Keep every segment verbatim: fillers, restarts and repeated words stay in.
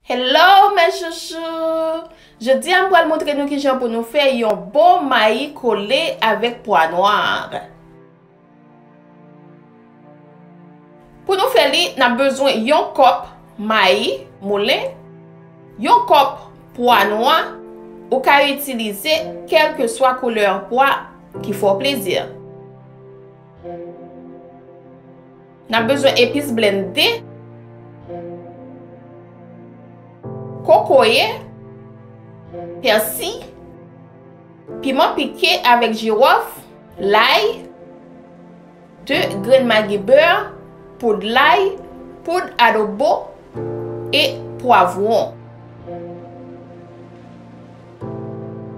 Hello mes chouchous! Jodi a m pral montre nou kijan pou nou fè yon bon mayi kole avèk pwa nwa. Pou nou fè li, n ap bezwen yon kòp mayi moulen, yon kòp pwa nwa, ou ka itilize kèlkeswa koulè pwa ki fè w plezi. N ap bezwen epis blende, kokoye, pèsi, piman pike avèk jiwòf, lay, de grenn magi bè, poud lay, poud adobo e pwavwon.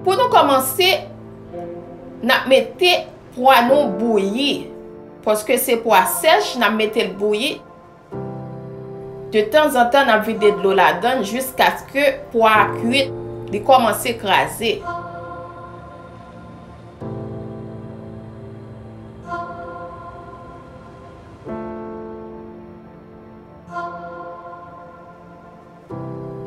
Pou nou kòmanse, n ap mete pwa nou bouyi, paske se pwa sèch, n ap mete l bouyi. De tanzantan, n ap vide dlo ladan l jiskaske pwa a kwit, li kòmanse kraze.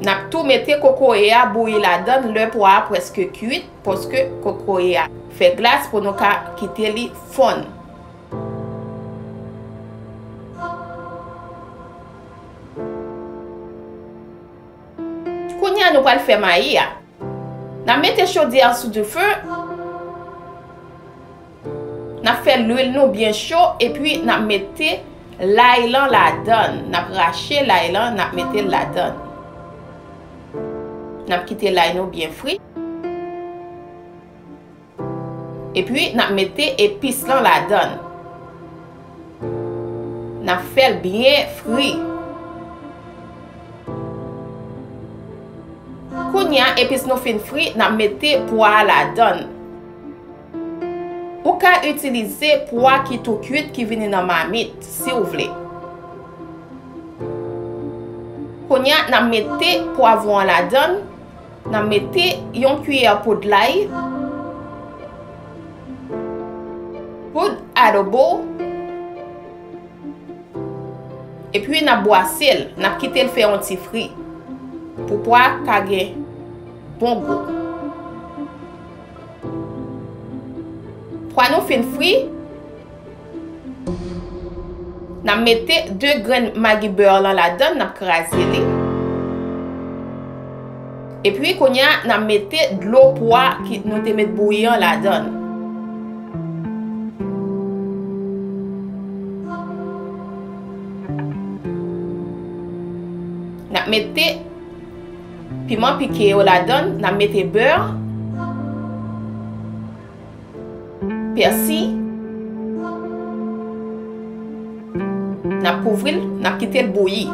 N ap tou mete kokoye a bouyi ladan l lè pwa a prèske kwit, paske kokoye a fè glas pou nou ka kite li fonn. Kounye a nou pral fè mayi a. N ap mete chodyè a sou dife. N ap fè lwil nou byen cho, epi n ap mete lay lan ladan l. N ap rache lay lan, n ap mete l ladan l. N ap kite lay nou byen fri. Epi n ap mete epis lan ladan l. N ap fè l byen fri. Kounye a, epis nou fin fri, n ap mete pwa a ladan l. Ou ka itilize pwa ki tou kwit ki vini nan mamit, si w vle. Kounye a, n ap mete pwavwon an ladan l. N ap mete yon kiyè poud lay, poud adobo, epi n ap bwase l, n ap kite l fè yon ti fri pou pwa a ka gen bon gou. Pwa nou fin fri, n ap mete de grenn magi bè lan ladan l, n ap kraze li. Epi kounye a, n ap mete dlo pwa ki nou te met bouyi an ladan l. N ap mete piman pike yo ladan l, n ap mete bè, pèsi. N ap kouvri l, n ap kite l bouyi.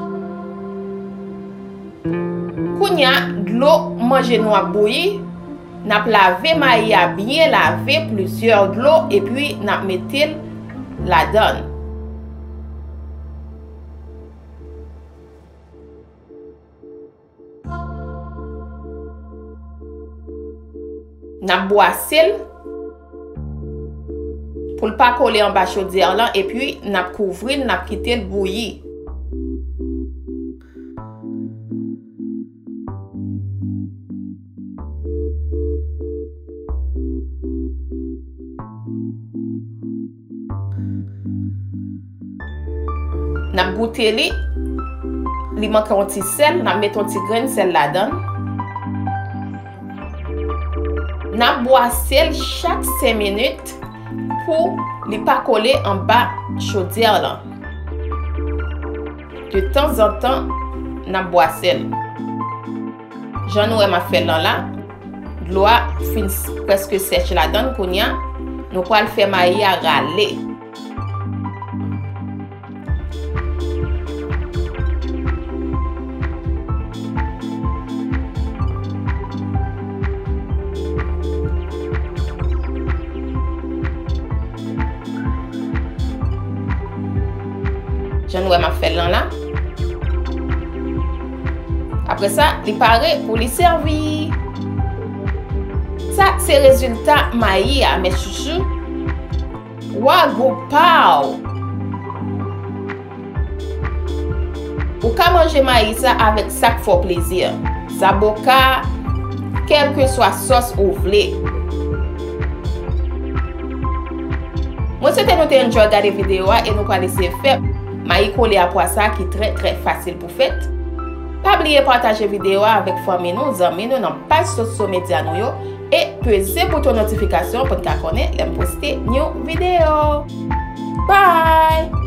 Kounye a, dlo manje nou ap bouyi. N ap lave mayi a byen lave, plizyè dlo, epi n ap mete l ladan l. N ap bwase l pou l pa kole anba chodyè lan, epi n ap kouvri l, n ap kite l bouyi. N ap goute li. Li manke yon ti sèl, n ap mete yon ti grenn sèl ladan l. N ap bwase l chak senk minit pou li pa kole anba chodyè lan. De tanzantan, n ap bwase l. Jan nou wè m ap fè l lan la, dlo a fin s-, prèske sèch ladan l kounye a. Nou pral fè mayi a rale. Jan nou wè m ap fè l lan la. Apre sa, li pare pou li sèvi. Sa se rezilta mayi a, mes chouchous. Wa gou pa w! Ou ka manje mayi sa avèk sa k fè w plezi. Zaboka, kèlkeswa sòs ou vle. Mwen swete nou te enjoy gade videyo a e nou pral eseye fè mayi kole a pwa sa ki trè trè fasil pou fèt. Pa bliye pataje videyo a avèk fanmi nou, zanmi nou nan paj sosyo medya nou yo e peze bouton notifikasyon pou n ka konnen lè m poste new videyo. Bye!